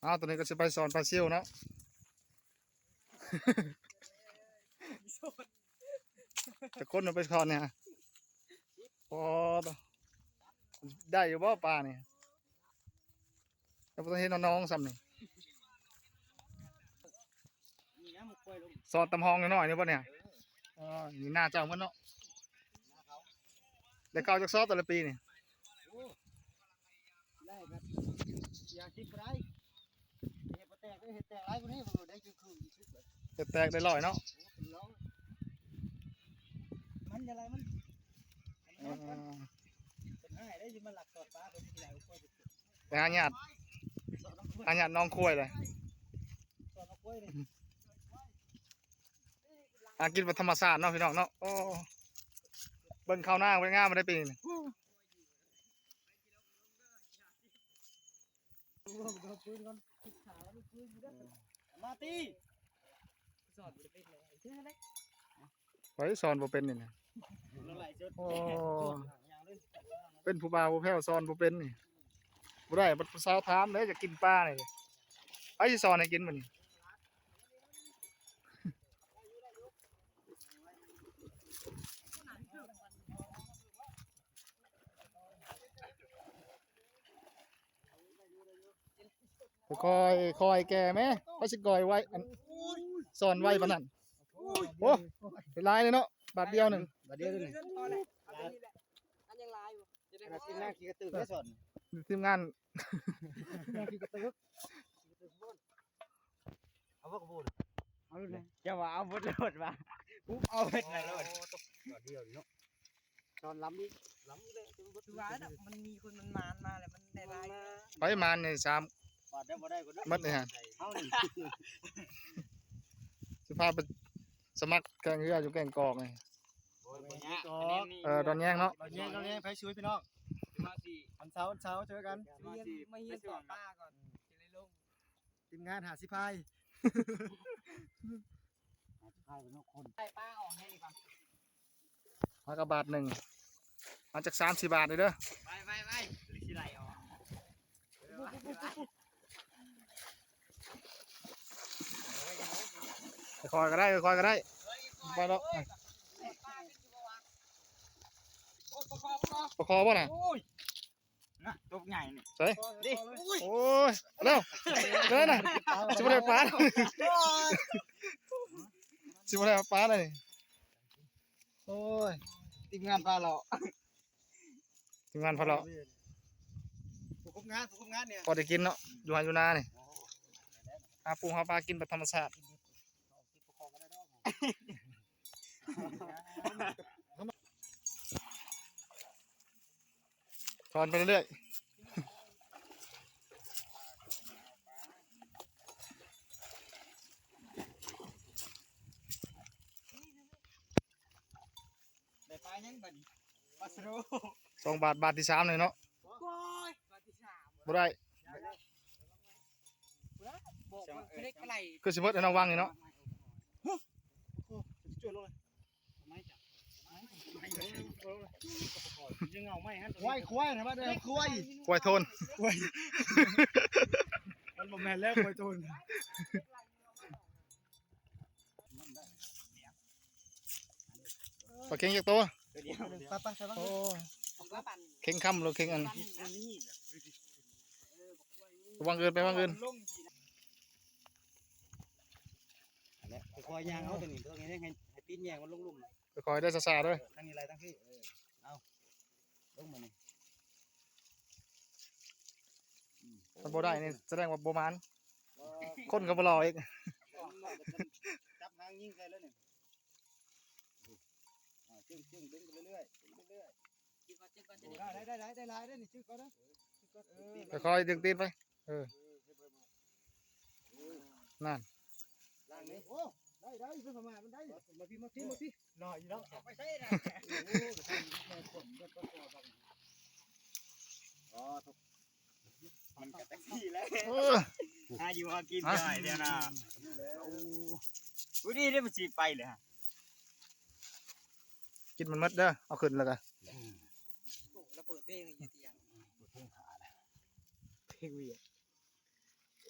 ອ້າວ ຕອນນີ້ກໍຊິໄປສອນປາຊິວເນາະ. ຈັກຄົນເອົາໄປສອນນີ້? ອໍ ໄດ້ຢູ່ບໍ່ປານີ້? ຍັງບໍ່ທັນເຫັນນ້ອງໆຊ້ຳນີ້. ສອນຕຳຮອງນ້ອຍໆນີ້ບໍ່ນີ້? ອໍ ນີ້ນາເຈົ້າໝົດເນາະ. ໄດ້ເຂົ້າຈັກຊອບແຕ່ລະປີນີ້? ໂອ້ ໄດ້ກໍຢ່າສິບໄດ້ ເຮັດບໍ່ແຕກ ເຮັດແຕກຫຼາຍກວ່ານີ້ ບໍ່ໄດ້ຄືຄືອີກ ເຮັດແຕກໄດ້ຮ້ອຍເນາະ. ໂອ້ ເປັນຮ້ອຍ ມັນຈະໄລມັນ ເອີ ເປັນຫາຍໄດ້ ຊິມາລັກສອດປາ ເພິ່ນຊິໄດ້ເອົາຄວາຍໄປ ໄປຫາຍາດ ຫາຍາດນ້ອງຄວາຍເລີຍ ສອນເອົາຄວາຍນີ້ ຫາກິນແບບທຳມະຊາດເນາະ ພີ່ນ້ອງເນາະ. ໂອ້ ເບິ່ງເຂົ້ານາເປັນງາມໄດ້ປີນີ້. ມາຕີ ສອນບໍ່ເປັນເລີຍ ໄປສອນບໍ່ເປັນນີ້ນະ. ໂອ້ ເປັນຜູ້ບ່າວຜູ້ແພ້ວສອນບໍ່ເປັນນີ້ ບໍ່ໄດ້. ບັດຜູ້ສາວຖາມເດ້ ຢາກກິນປານີ້ ໃຜຊິສອນໃຫ້ກິນບັດນີ້? ຄ່ອຍໆ ຄ່ອຍແກ່ແມ້ ຂ້ອຍຊິກ່ອຍໄວ ອັນ ສອນໄວປານນັ້ນ. ໂອ້ ຫຼາຍເລີຍເນາະ ບາດດຽວໜຶ່ງ ບາດດຽວໜຶ່ງ ອັນຍັງຫຼາຍຢູ່ ຈະໄດ້ ທີມງານຂີ້ກະຕຶກໄດ້ສອນ ທີມງານ ທີມງານຂີ້ກະຕຶກ. ເອົາບໍ່ກະບູນ ເອົາໂລດເລີຍ ເຈົ້າວ່າເອົາເບິດໂລດວ່າ ປຸບເອົາເບິດນະໂລດ. ໂອ້ ດຽວນີ້ເນາະ ຕອນລຳອີກ ລຳອີກແລ້ວ ຄືວ່ານະ ມັນມີຄົນມັນມານມາແລ້ວ ມັນໄດ້ຫຼາຍ ໄປມານນີ້ສາມ ບາດໄດ້ບໍ່ໄດ້ກໍເດີ ໝົດນີ້ຫັ້ນ ເຮົານີ້ ຊິພາໄປສະໝັກແຂ່ງເຮືອຢູ່ແກ່ງກອກນີ້. ໂອ້ຍ ບໍ່ຍາກ ເອີ ດອນແຍງເນາະ ດອນແຍງ ດອນແຍງ ໃຜຊ່ວຍພີ່ນ້ອງ ມາຊິ ວັນເສົາ ວັນເສົາເຈີກັນ ມາຊິ ມາຮຽນສອນປາກ່ອນ ຊິໄດ້ລົງ. ທີມງານຫາຊິພາຍ ຫາຊິພາຍເປັນຄົນ ໃສ່ປາອອກແນ່ນີ້ກ່ອນ ມາກະບາດໜຶ່ງ ມາຈັກສາມສີ່ບາດເດີ ໄປໆໆ ຫຼືຊິໄລ່ອອກ ຄ່ອຍໆກໍໄດ້ ຄ່ອຍໆກໍໄດ້ ບໍ່ດອກ ປະຄອງບໍ່ນະ? ໂອ້ຍ ນະ ຕົວໃຫຍ່ນີ້ ໃສ ນີ້ ໂອ້ຍ ແລ້ວ ແລ້ວນະ ຊິບໍ່ໄດ້ປາ ຊິບໍ່ໄດ້ປາແລ້ວນີ້. ໂອ້ຍ ທີມງານພາເລາະ ທີມງານພາເລາະ ຜູ້ຄຸມງານ ຜູ້ຄຸມງານນີ້ ພໍໄດ້ກິນເນາະ ຢູ່ໄຮ່ຢູ່ນານີ້ ຫາປູຫາປາກິນແບບທຳມະຊາດ. ສອນໄປເລື້ອຍໆ ໄດ້ປາຫຍັງບັດນີ້ ປາສະໂດ ສອງບາດ ບາດທີສາມເລີຍເນາະ. ໂອ້ຍ ບາດທີສາມ ບໍ່ໄດ້ ບອກວ່າເລັກໄກ ຄືຊິເບິດໃຫ້ນ້ອງວັງນີ້ເນາະ. ໂອ້ ຈະເຈີລົງເລີຍ ຄວາຍ ຄວາຍນະ ບ້ານເຮົາຄວາຍ ຄວາຍໂທນ ຄວາຍ ມັນບໍ່ແມ່ນແລ້ວ ຄວາຍໂທນ. ປາເຄັງຈັກໂຕ? ໂຕດຽວ ໄປໆ ໂອ້ ເຄັງຄຳ ຫຼືເຄັງອັນ ວາງອື່ນ ໄປວາງອື່ນ. ອັນນີ້ຄ່ອຍໆຍ່າງເອົາໂຕນີ້ ໂຕນີ້ໃຫ້ ໃຫ້ຕີນແຍງມັນລົງລຸ່ມ ຄ່ອຍໆເດີ ຊ້າໆເດີ ເອີ ທາງນີ້ໄລ່ທາງພີ້ ເອີ ເອົາ ລົງມານີ້ ອືມ ຄັນບໍ່ໄດ້ນີ້ສະແດງວ່າບໍ່ໝານ ບໍ່ ຄົນກໍບໍ່ຫຼໍ່ອີກ ຈັບຫາງຍິງໃສ່ເລີຍນີ້ ອ່າ ຈຶ່ງໆ ດຶງໄປເລື້ອຍໆ ດຶງໄປເລື້ອຍໆ ຈຶ່ງກ່ອນ ຈຶ່ງກ່ອນ ໄດ້ໆໆ ໄດ້ຫຼາຍເດ້ນີ້ ຈື່ກ່ອນເດີ ຈື່ກ່ອນ ເອີ ຄ່ອຍໆດຶງຕີນໄປ ເອີ ນັ້ນ ລ້າງນີ້ ໂອ້ ໄດ້ໆ ເພິ່ນເຂົ້າມາ ມັນໄດ້ ມາພີ້ ມາພີ້ ມາພີ້ ຫຼໍ່ຢູ່ແລ້ວ ໄປໃສນະ ໂອ້ ມັນກະແທັກຊີແຫຼະ ເອີ ຫາຢູ່ຫາກິນໄດ້ແລ້ວນະ ໂອ້ ອຸ້ຍ ນີ້ເດ້ ມັນຊິໄປເລີຍຫະ ກິນມັນໝົດເດີ ເອົາຂຶ້ນແລ້ວກະ ອືມ ໂອ້ ລະເປີດເພງຢູ່ຕຽງ ເປີດເພງຂາ ເພງວຽກ.